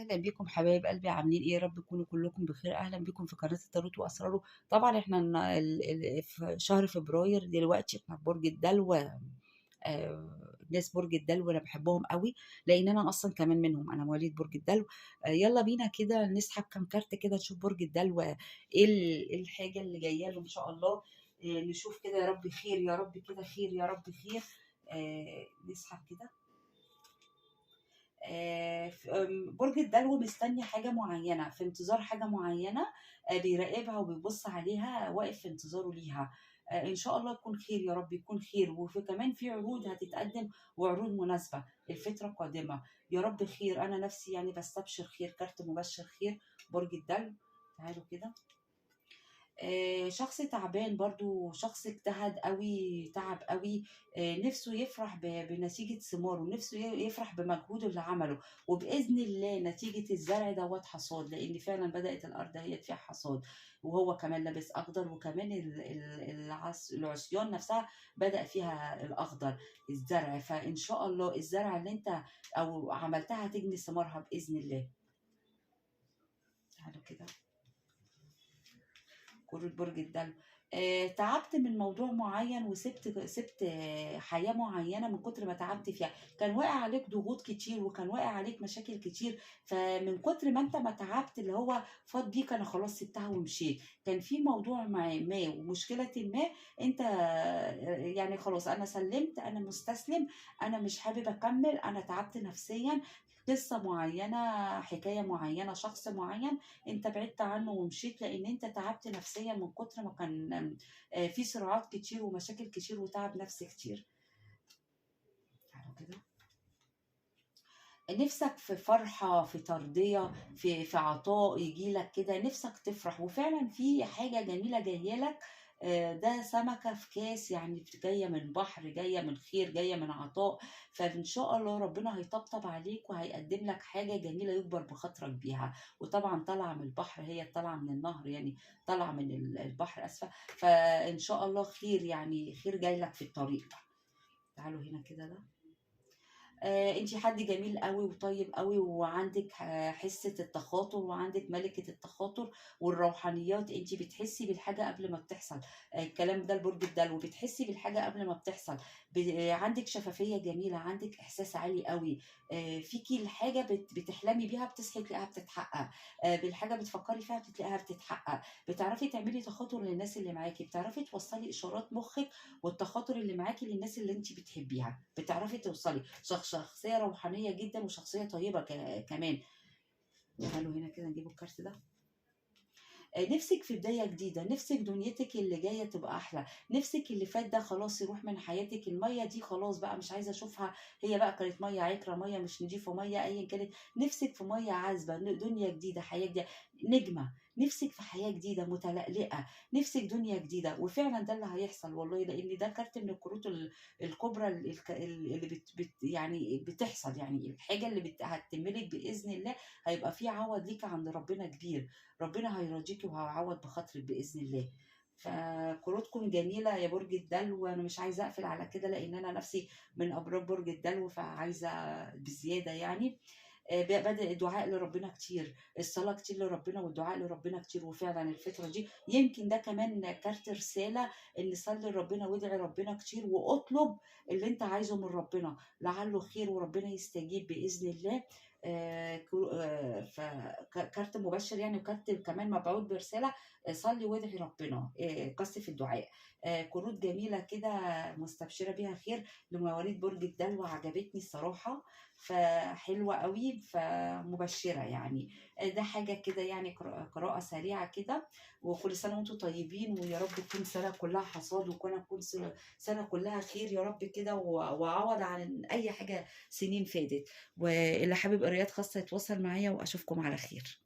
أهلًا بيكم حبايب قلبي، عاملين إيه؟ يا رب تكونوا كلكم بخير. أهلًا بيكم في قناة التاروت وأسراره. طبعًا إحنا ال ال في شهر فبراير دلوقتي إحنا في برج الدلو. ناس برج الدلو أنا باحبهم أوي، لإن أنا أصلًا كمان منهم، أنا مواليد برج الدلو. يالّا بينا كده نسحب كام كارت كده نشوف برج الدلو إيه الحاجة اللي جاية له إن شاء الله. نشوف كده يا رب خير، يا رب كده خير، يا رب خير. نسحب كده. برج الدلو مستني حاجة معينة، في انتظار حاجة معينة، بيراقبها وبيبص عليها، واقف في انتظاره ليها. إن شاء الله يكون خير، يا رب يكون خير. وفي كمان في عروض هتتقدم وعروض مناسبة الفترة القادمة، يا رب خير. أنا نفسي بستبشر خير، كارت مبشر خير برج الدلو. تعالوا كده. شخص تعبان برضو، شخص اجتهد قوي، تعب قوي، نفسه يفرح بنتيجة ثماره، نفسه يفرح بمجهوده اللي عمله، وبإذن الله نتيجة الزرع دوت حصاد، لأن فعلا بدأت الأرض هي فيها حصاد، وهو كمان لابس أخضر، وكمان العصيان نفسها بدأ فيها الأخضر الزرع. فإن شاء الله الزرع اللي أنت أو عملتها هتجني ثمارها بإذن الله. تعالوا كده كروت برج الدلو. تعبت من موضوع معين وسبت حياة معينة من كتر ما تعبت فيها، كان واقع عليك ضغوط كتير وكان واقع عليك مشاكل كتير، فمن كتر ما انت ما تعبت اللي هو فاض بيك انا خلاص سبتها ومشيت. كان في موضوع ما ومشكلة ما، انت خلاص انا سلمت، انا مستسلم، انا مش حابب اكمل، انا تعبت نفسيا. قصة معينة، حكاية معينة، شخص معين انت بعدت عنه ومشيت، لان انت تعبت نفسيا من كتر ما كان في صراعات كتير ومشاكل كتير وتعب نفسي كتير. تعالوا كده. نفسك في فرحة، في ترضية، في عطاء يجيلك كده، نفسك تفرح، وفعلا في حاجة جميلة جاية لك. ده سمكة في كاس، جاية من بحر، جاية من خير، جاية من عطاء. فإن شاء الله ربنا هيطبطب عليك وهيقدم لك حاجة جميلة يكبر بخاطرك بيها. وطبعا طالعة من البحر، هي طالعة من النهر، يعني طالعة من البحر، أسفة. فإن شاء الله خير، خير جاي لك في الطريق. تعالوا هنا كده. ده انتي حد جميل قوي وطيب قوي، وعندك حسة التخاطر، وعندك ملكة التخاطر والروحانيات. انتي بتحسي بالحاجة قبل ما بتحصل. الكلام ده لبرج الدلو، بتحسي بالحاجة قبل ما بتحصل. عندك شفافية جميلة، عندك إحساس عالي قوي. فيكي الحاجة بتحلمي بيها بتصحي تلاقيها بتتحقق. بالحاجة بتفكري فيها بتلاقيها بتتحقق. بتعرفي تعملي تخاطر للناس اللي معاكي، بتعرفي توصلي إشارات مخك والتخاطر اللي معاكي للناس اللي انتي بتحبيها، بتعرفي توصلي. شخصية روحانية جدا وشخصية طيبة كمان. تعالوا هنا كده نجيب الكارت ده. نفسك في بداية جديدة، نفسك دنيتك اللي جاية تبقى أحلى، نفسك اللي فات ده خلاص يروح من حياتك، المية دي خلاص بقى مش عايزة أشوفها، هي بقى كانت مية عكرة، مية مش نضيفة، مية أيا كانت. نفسك في مية عذبة، دنيا جديدة، حياة جديدة، نجمة، نفسك في حياة جديدة متلألئة، نفسك دنيا جديدة. وفعلا ده اللي هيحصل والله، لأن ده كارت من الكروت الكبرى اللي بتحصل، الحاجة اللي هتتملك بإذن الله، هيبقى في عوض ليك عند ربنا كبير، ربنا هيرضيكي وهيعوض بخاطرك بإذن الله. فكروتكم جميلة يا برج الدلو، وأنا مش عايزة أقفل على كده لأن أنا نفسي من أبراج برج الدلو، فعايزة بزيادة بدأ الدعاء لربنا كتير، الصلاة كتير لربنا والدعاء لربنا كتير. وفعلا الفترة دي يمكن ده كمان كارت رسالة، إن صلي لربنا وادعي ربنا كتير واطلب اللي انت عايزه من ربنا لعله خير وربنا يستجيب بإذن الله. فكارت مبشر وكارت كمان مبعوث برسالة، صلي وادعي ربنا، كثف الدعاء. كروت جميلة كده مستبشرة بيها خير لمواليد برج الدلو، عجبتني الصراحة، فحلوة قوي، فمبشرة ده حاجة كده قراءة سريعة كده. وكل سنة وانتم طيبين، ويا رب تكون سنة كلها حصاد، وتكون سنة كلها خير يا رب كده، وعوض عن أي حاجة سنين فاتت. واللي حابب قرايات خاصة يتواصل معايا، وأشوفكم على خير.